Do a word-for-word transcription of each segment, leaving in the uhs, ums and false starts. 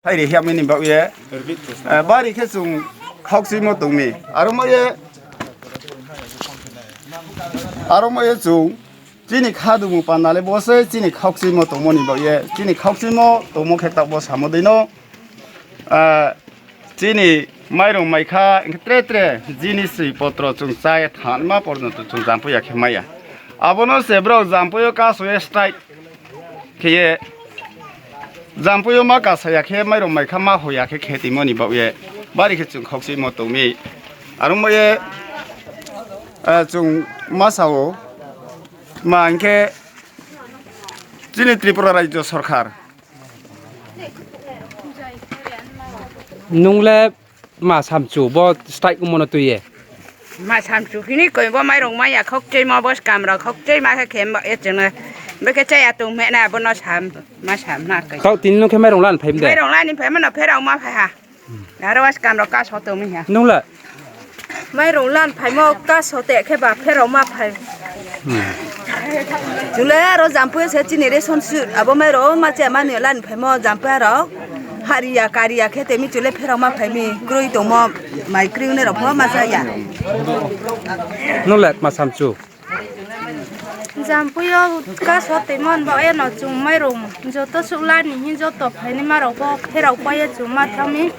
Phairi hiya mini bagwi, eh, bari khe chwng khokchwimo tongmi. Aro moye, aro moye chwng chini kha dumu pandale bo se chini khokchwimo tongmoni bagwi, chini khokchwimo tongmo khe tabuk bo samo dino. Ah, chini mairung maikha, hwnkhe tre tre jinis ri potro chwng chaya thanma porjonto chwng jampuya khe maya. Abono se borok jampuyo kasoya strike kheye, jampuyo ma kasaya khe mairung maikha ma hoya khe khetimoni bagwi bari khe chwng khokchwimo tongmi. Aro moye, ah, chwng ma sao ma hwnkhe chini Tripura Rajyo Sorkar. Nung le ma samchu bo strike wngmano twi ye? Ma samchu kini koi bo mairung maya khokchwimo bo kamra khokchwima khe khem ba echeng. Beke chaya tung mena bono sam ma sam na kai. Kau tini nung khe mairung lan phaim de? Mairung lani phaimano pherao ma phai ha. Aro as kamra kaso tongmi ha. Nung le? Mairung lan phaimo kaso te khe ba pherao ma phai. Hmm. Chule aro jampuyo se chini ration su abo mairung ma che mani lan phaimo jampuya rok. Hariya kariya khe temi chule pherao ma phaimi krwi tongmo mai krwi ne rok pho ma chaya. Nung le ma samchu? Jampuyo kaso tongmani bagwi eno chwng mairung joto suklani hi joto phaini marok bo pherao paye chwng ma thangni.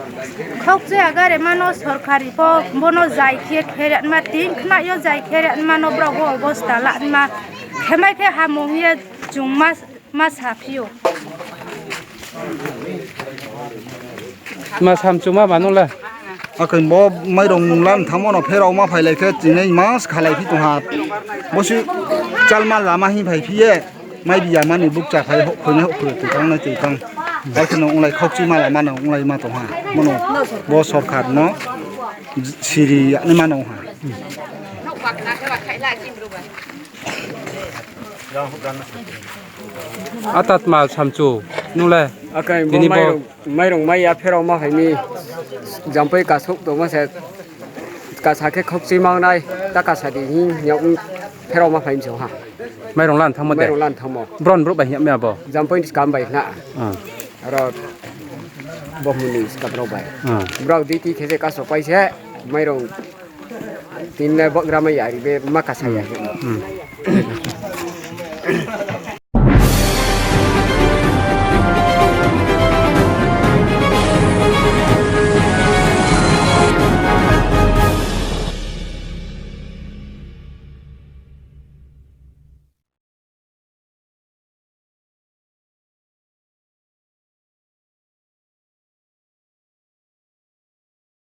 Khokchaya gari mano sorkari bo bono jai khe kheretma tin khnayo jai kheretmano borok bo obosta lanma khemai khe hamung ye chwng ma. Ma sa phio. Ma samchuma manung le. Akhai bo mairung lan thamono pherao ma phailai khe chinai mas khalai phi tongha. Bosi chalma lama hi phai phiye. Mai biya mani bukcha khai hok khoine hok khoi twi tang nai twi tang. Bai kheno unglai khokchi mala mano unglai ma tongha. Mono bo sorkar no siri ani mano ha. Atat ma samchu nung le. Akai bo tini bo mairung, mairung maya pherao ma phaini jampui kasuk tongma se kasa khe khokchi mangnai ta kasa di hi nyok pherao ma phaini se ha. Mairung lan thangma de? Mairung lan thangmo. Bron bro bai hiya me abo? Jampui ni kam bai na. Ah. Aro bohmuni skap rok bai. Ah. Bro di ti khe se kasuk pai se mairung. Tinle bagra mai ari be ma kasa ya. Hmm.